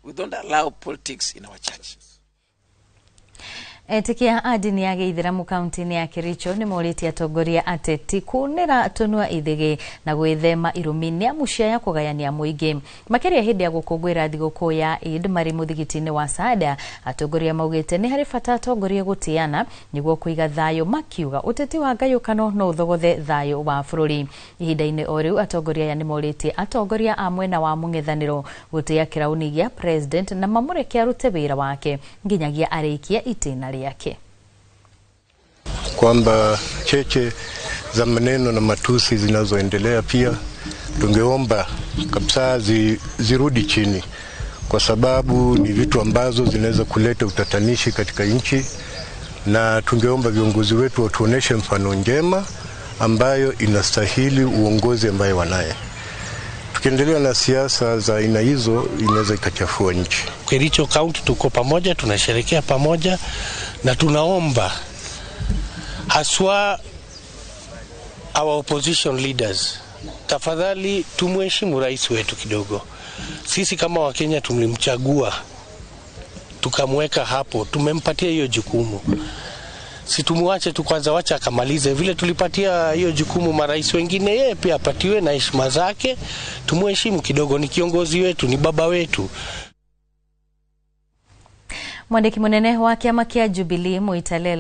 We don't allow politics in our church. Etĩkia a ndini ya gĩithĩramu kaunti-inĩ ya Kericho nĩ morĩtie atongoria ateti kunĩra tũnua ithĩgĩ na gwĩthema irumi nĩ amu cia ya kũgayania mũingĩ, makĩria hĩndĩ ya gũkũngũĩra thigũkũ ya Eid marĩ mũthigiti-inĩ wa Saada. Atongoria maugĩte nĩ harĩ bata atongoria gũtĩana nĩguo kũiga thayũ, makiuga ũteti wa ngayũkano no ũthogothe thayũ wa bũrũri. Ihinda-inĩ o rĩu, atongoria aya nĩ morĩtie atongoria a mwena wa mũng'ethanĩro gũtĩĩa kĩrauni gĩa president na mamũreke arute wĩra wake nginyagia arĩkie itĩna rĩake. Kwamba cheche za maneno na matusi zinazoendelea pia tungeomba kabisa zirudi chini, kwa sababu ni vitu ambazo zinaweza kuleta utatanishi katika nchi, na tungeomba viongozi wetu watuoneshe mfano njema ambayo inastahili uongozi ambaye wanaye. Tukiendelea na siasa za aina hizo inaweza ikachafua nchi. Kericho County tuko pamoja, tunasherekea pamoja na tunaomba haswa our opposition leaders, tafadhali tumheshimu rais wetu kidogo. Sisi kama Wakenya tulimchagua tukamweka hapo, tumempatia hiyo jukumu. Si tumuache tu kwanza, wacha akamalize. Vile tulipatia hiyo jukumu marais wengine, yeye pia apatiwe na heshima zake. Tumuheshimu kidogo, ni kiongozi wetu, ni baba wetu. Mwandĩki mũnene wa kĩama kĩa Jubilee Moitalel.